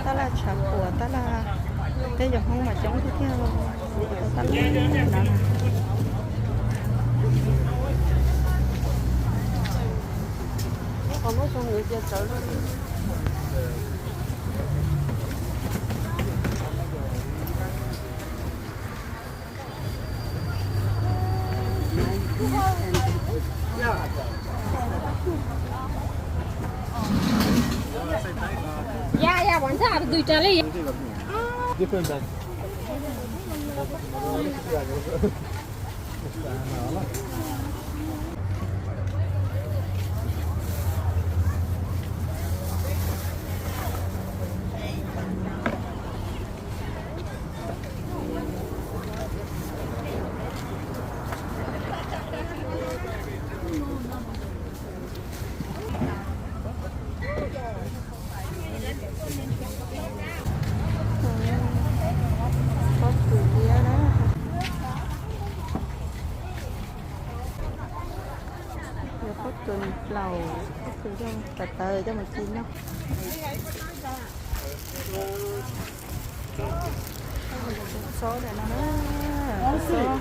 Tab laj tshav puam, tab laj, peb cov Hmoob mas coob tiag tiag, tab laj no. Ya, ya, ua ntej dwg raws li. Pob kws liab na. Yog pob kws plaus, pob kws coj tawv tawv coj mus ci noj. Xob ntawm no na. Xob.